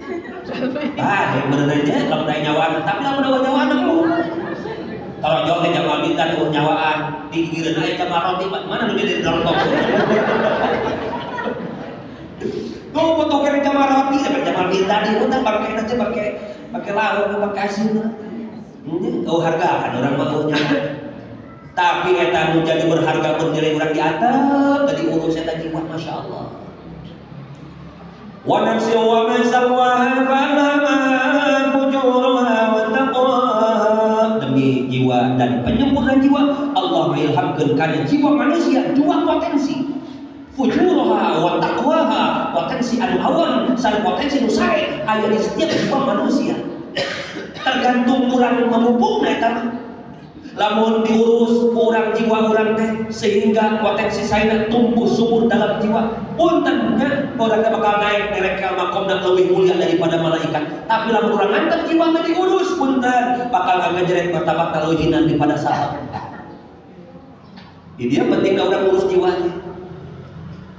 Ah, benernya lamun aya nyawaan, tapi lamun eueuh nyawaan mah. Tarojol teh Jamal Mirdad eueuh nyawaan, di gigireun aya Jamal roti, mana nu di rontok. Tuh foto kene Jamal roti sampai Jamal Mirdad ieu teh bangke teh bangke bangke lauk bangke asin. Oh, hargaan urang mah eueuh nyawaan. Tapi eta nu jadi berharga, bernilai urang diantep tadi urus eta jiwa, Masya Allah. Wa nafsin wa ma sawwaha fa alhamaha fujuraha wa taqwaha. Demi jiwa dan penyempurna jiwa, Allah mengilhamkeun kana jiwa manusia dua potensi. Fujuraha wa taqwaha, potensi anu awon sareng potensi nu sae aya di setiap jiwa manusia. Tergantung urang memupukna eta mah. Lamun diurus kurang jiwa urang teh sehingga potensi saena tumbuh subur dalam jiwa, punten nya, urang teh bakal naik direkel makomna leuwih mulia daripada malaikat. Tapi lamun urang antep jiwa teh diurus, punten, bakal ngagejrek martabatna leuwih hina daripada saha. Di dia pentingna urang urus jiwa teh.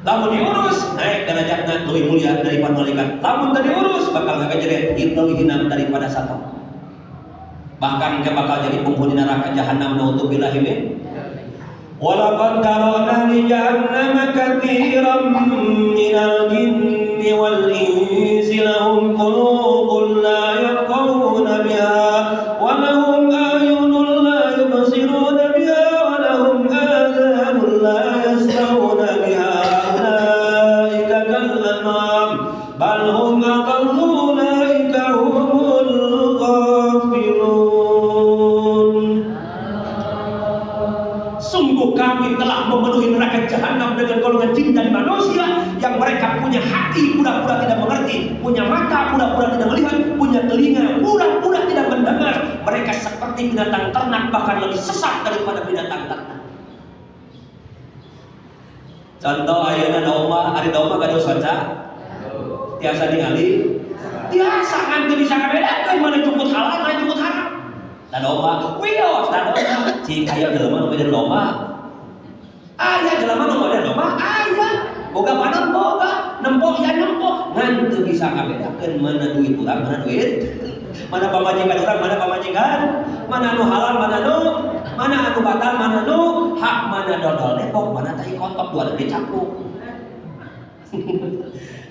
Lamun diurus naik derajatna leuwih mulia daripada malaikat, lamun teu diurus bakal ngagejrek leuwih hina daripada saha, bahkan ke bakal jadi penghuni neraka jahanam, naudzubillahi min. Walaqad dara'na li jahannama katsiran minal jinni wal insi, lahum qulubun la yafqahuna biha wa lahum a'yunun la yubsiruna biha wa lahum adhanun la yasma'una biha, ulaika kal an'am bal hum adallu, ulaika humul ghafilun. Sungguh kami telah memenuhi neraka jahanam dengan golongan jin dan manusia yang mereka punya hati pura-pura tidak mengerti, punya mata pura-pura tidak melihat, punya telinga pura-pura tidak mendengar. Mereka seperti binatang ternak, bahkan lebih sesat daripada binatang ternak. Contoh ayeuna domba, ari domba gaduh soca? Tiasa ningali? Tiasa, ngan teu bisa ngabedakeun mana jukut halal, mana jukut haram. Da domba, wios da domba. Cik aya jelema nu beda domba. Aya jelema nu model domba, aya. Boga panon boga, nempo ya nempo, ngan teu bisa ngabedakeun mana duit urang, mana duit mana pamajikan urang, mana pamajikan, mana nu halal, mana anu batal, mana nu hak, mana dodol Depok, mana tai kotok dua dicapluk.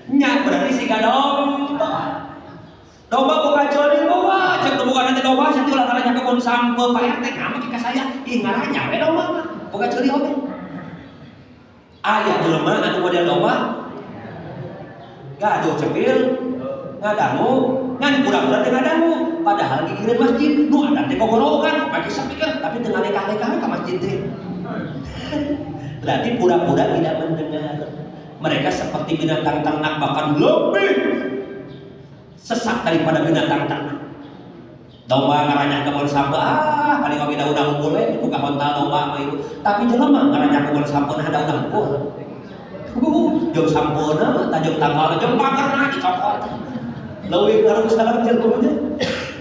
Nya berarti siga domba. Domba boga ceuli boga, cek nu boga nanti domba sia ulah ngaranya kebun sampeu, Pak RT ngambek ka saya, ih ngaranya we domba mah. Boga ceuli oge. Aya jelema anu model domba. Gaduh cepil, ngadangu, ngan pura-pura teu ngadangu, padahal gigireun masjid, nu adan teh gogorowokan, make speaker, tapi teu ngalekah-lekah ka masjid teh. Berarti pura-pura tidak mendengar. Mereka seperti binatang ternak, bahkan lebih sesat daripada binatang ternak. Domba ngaranyah kebon sampeu, ah paling oge daun unggul we, buka hontal domba mah itu. Tapi jelema ngaranyah kebon sampeu nah daun unggul. Jeung sampeuna, tajung tanggal, jeung pagerna dicokot. Leuwih ngarusak jelema teh.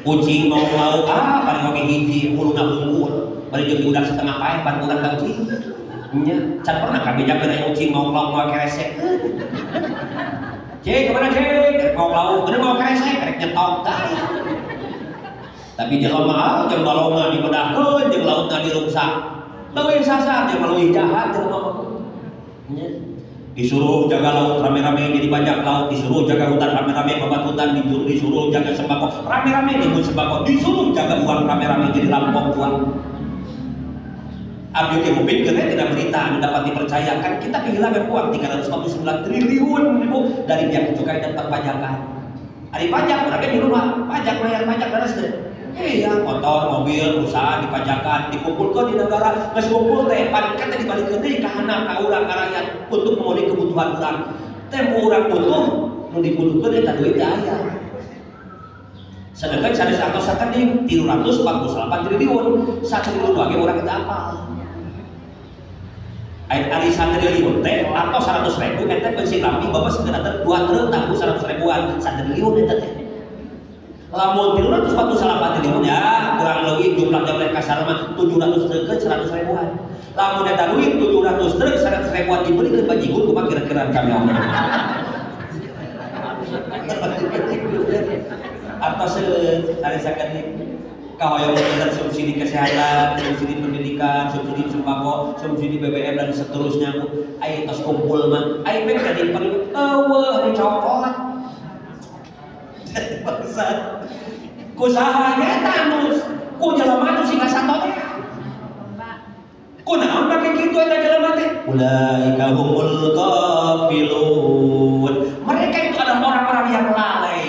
Kucing mau lauk ah paling oge hiji huluna unggul. Bari jeung diudak setengah paeh pan urang ka kucing. Nya, can pernah kabejakeun aya kucing mau lauk mau keresek. Cing, kemana cing? Rek mau lauk, bener mau keresek, rek nyetok tah. Tapi jelema jeung balongna dibedahkeun jeung lautna diruksak. Leuwih sasar jeung leuwih jahat jelema mah. Nya. Disuruh jaga laut rame-rame jadi bajak laut, disuruh jaga hutan rame-rame babat hutan, disuruh jaga sembako rame-rame nimbun sembako, disuruh jaga uang rame-rame jadi rampok uang. Abdi ge ngupingkeun we tina berita anu dapat dipercayakan, kita kehilangan uang 349 triliun ribu dari pihak cukai dan perpajakan. Ari pajak berarti di rumah, pajak bayar pajak beres teh. Iya, motor, mobil, perusahaan dipajakan, dikumpulkan di negara, geus kumpul teh, pan kan teh dibalikeun deui ka handap ka urang ka rakyat untuk memenuhi kebutuhan urang. Teh urang butuh, nu dibutuhkeun eta duit teh aya. Sedangkan sanes atos sakedik 348 triliun, satriliun wae urang teu apal. Ari ari satriliun teh atau 100 ribu eta bensin lampi bapak sekedar 2 truk tangguh 100 ribuan, satriliun eta teh. Lamun 348 triliun ya kurang lebih jumlah jumlah kasar mah 700 truk 100 ribuan. Lamun eta duit 700 truk 100 ribuan dibelikeun bajigur kumaha kira-kira kami omong. Atau sare sakedik kahoyong dengan subsidi kesehatan, subsidi pendidikan, subsidi sembako, subsidi BBM dan seterusnya bu. Ayo tos kumpul mah, ayo mek jadi eueuh dicokot. Bangsat. Ku saha eta anu ku jelema anu sing sato teh. Kunaon make kitu eta jelema teh? Ulaika humul ghafilun. Mereka itu adalah orang-orang yang lalai,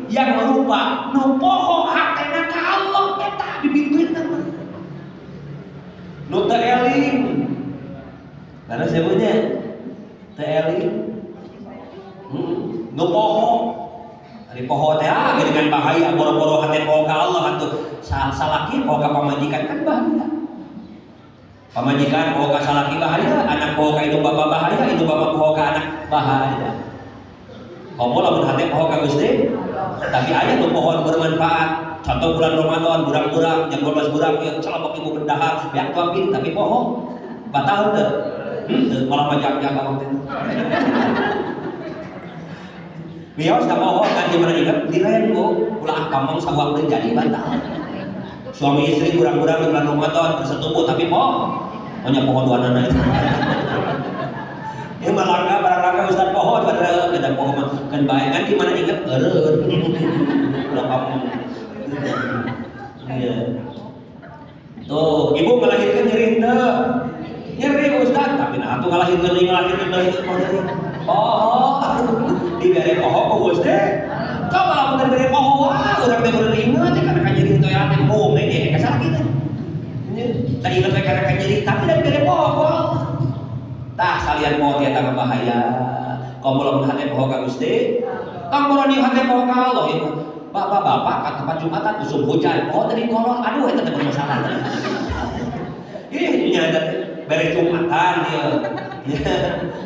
yang lupa, nu poho hatena ka Allah eta bibituina mah. Nu teu eling. Karena sebunya teu eling. Nu poho. Ari poho teh ah dengan bahaya boro-boro hate poho ka Allah atuh. Salaki poho ka pamajikan kan bahaya. Pamajikan poho ka salaki bahaya, anak poho ka indung bapa bahaya, indung bapa poho ka anak bahaya. Komo lamun hate poho ka Gusti, tapi aya nu poho bermanfaat. Contoh bulan Ramadan, burang-burang, jam 12 burang, ya celebek ibu bendahar, beak tuapin, tapi poho. Batal teu? Teu, malah majak-jak abang teh. Bios da poho kan gimana inget diren bu, ulah pamong sawak teu jadi batal. Suami istri burang-burang di bulan Ramadan bersetubuh tapi poho. Punya poho dua nana itu. Ini mah langka barang langka Ustaz poho pada beda poho mah kan bae kan di mana inget eureun. Ulah pamong. Iya. Tuh, ibu melahirkan nyeri henteu. Nyeri Ustaz, tapi nah atuh ngalahirkeun deui ngalahirkeun deui mau nyeri. Poho. Dibere poho ku Gusti. Coba lamun dibere poho wah urang teh bener inget ya kana nyeri teh teh bohong ge ka salaki teh. Nya, tah inget we kana nyeri tapi da dibere poho ku Allah. Tah salian poho ti eta mah bahaya. Komo lamun hate poho ka Gusti, tong boro ni hate poho ka Allah ieu. Bapak-bapak ka tempat Jumatan usum hujan, poho teh dikolor, aduh eta teh bermasalah. Ih nya eta teh bere Jumatan ieu.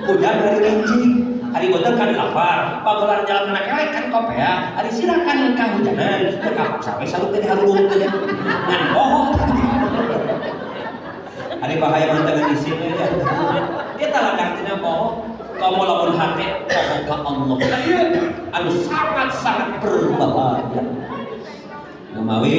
Hujan dari rincik, hari boten kan lapar, pagelar jalan kena kelek kan kopea, hari silakan kahujanan, teu kapaksa we sarung teh diharurung teh. Ngan poho. Hari bahaya mah teu isin we ya. Eta ladang tina poho. Kamu lamun hate poho ka Allah. Anu sangat-sangat berbahaya. Numawi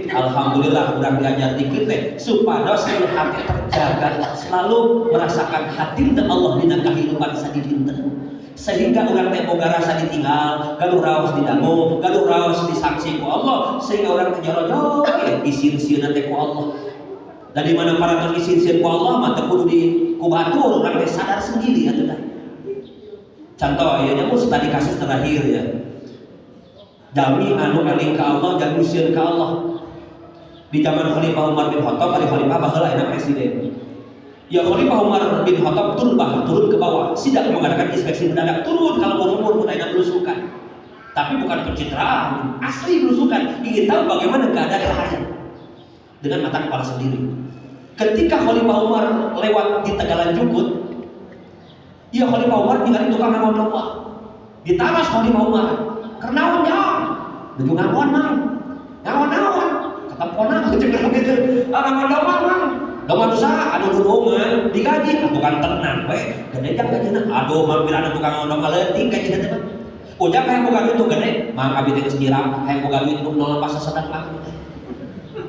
alhamdulillah urang diajar dikit teh supados hati terjaga selalu merasakan hadirna Allah dina kehidupan sadidinten. Sehingga urang teh boga rasa ditinggal, gaduh raos didangu, gaduh raos disaksi ku Allah, sehingga urang teh jorojo isin-sieuna teh ku Allah. Dan di mana para isin-sieun ku Allah mah teu kudu di ku batur urang teh sadar sendiri atuh dah. Contoh ieu nya tadi kasus terakhir ya. Jalmi anu eling ka Allah, jalmi sieun ka Allah. Di zaman Khalifah Umar bin Khattab, ari Khalifah baheula enak presiden. Ya Khalifah Umar bin Khattab turun bah, turun ke bawah, tidak mengadakan inspeksi mendadak, turun kalau umur pun ayeuna belusukan. Tapi bukan pencitraan, asli belusukan, ingin tahu bagaimana keadaan rakyat dengan mata kepala sendiri. Ketika Khalifah Umar lewat di Tegalan Jukut, ya Khalifah Umar tinggal tukang ngangon domba. Ditaras Khalifah Umar, kernaon jang, nuju ngangon mang. Naon-naon katempona jeung gitu. Ah ngangon domba mang. Domba nu saha? Anu dulungan digaji atuh kan tenang we. Gede jang gajina. Aduh mang bila anu tukang ngangon domba leutik gajina teh mah. Ujang hayang boga duit tuh gede, mang abi teh geus kira hayang boga duit nu nol pas sasedang mang.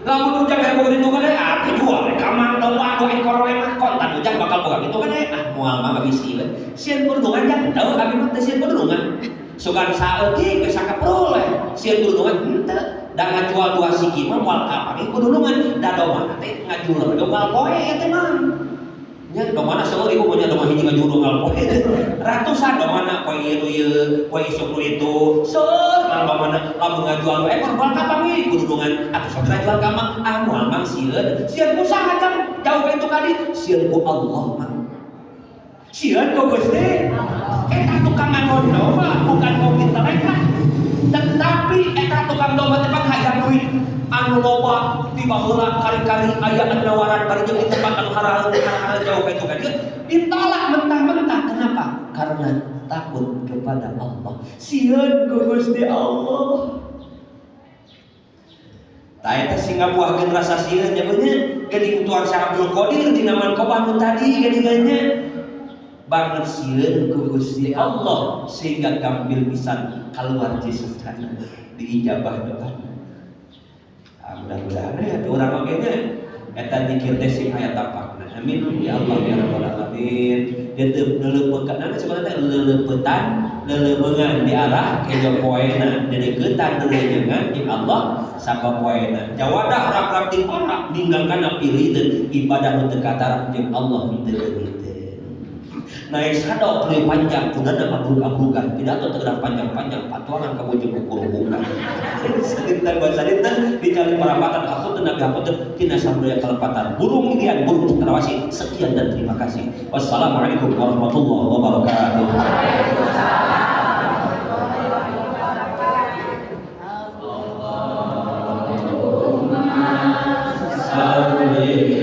Lamun ujang hayang boga duit tuh gede, ah jual we ka mang domba dua ekor we mah kontan ujang bakal boga duit tuh gede. Ah moal mah abi sieun. Sieun kudungan jang teu abi mah teu sieun kudungan. Sugan saeutik we sakaprul we. Sieun kudungan henteu. Da ngajual dua siki mah moal kapanggih kudungan. Da domba teh ngajual moal poe teh mah. Nya domana seueur ibu punya domba hiji ngajuru unggal poe teh. Ratusan domana poe ieu nu ieu, poe isuk nu itu. Seueur mang domana lamun ngajual dua ekor moal kapanggih kudungan. Atuh sok jual ka mang, ah moal mang sieun. Sieun ku saha jang jauh ka itu kadi? Sieun ku Allah mang. Sieun ku Gusti. Eta tukang ngangon domba bukan kopi telek lah. Tetapi eta tukang domba teh hayang duit anu loba di baheula kali-kali aya nawaran bari jeung di tempat anu haraheun jauh ka itu ka dieu ditolak mentah-mentah. Kenapa? Karena takut kepada Allah. Sieun ku Gusti Allah. Tah eta sing ngabuahkeun rasa sieun nya beunyeut geuning Tuan Syekh Abdul Qadir dina manqobah nu tadi geuningan nya banget sieun ku Gusti Allah sehingga gampil pisan keluar jisutana diijabah doa. Ah, mudah-mudahan ya tuh urang oge nya eta zikir teh sing aya tapakna. Amin ya Allah ya rabbal alamin. Dia teu neuleupeukana sebenarnya teh leuleupetan leuleumeunan di arah kejo poena dedeukeutan deuleujeungan jeung Allah sapapoena. Jawadah rap-rap ti para ninggalkeun pilih ibadah nu teu katarak jeung Allah teu leungiteun. Naik sadok lebih panjang kudana abrug-abrugan pidato tegak panjang-panjang patuangan kabujung kukurubukan sadinten bae sadinten dicari parapatan hapunten nabi hapunten tina sabudaya kalepatan burung irian burung cendrawasih. Sekian dan terima kasih. Wassalamualaikum warahmatullahi wabarakatuh. Assalamualaikum.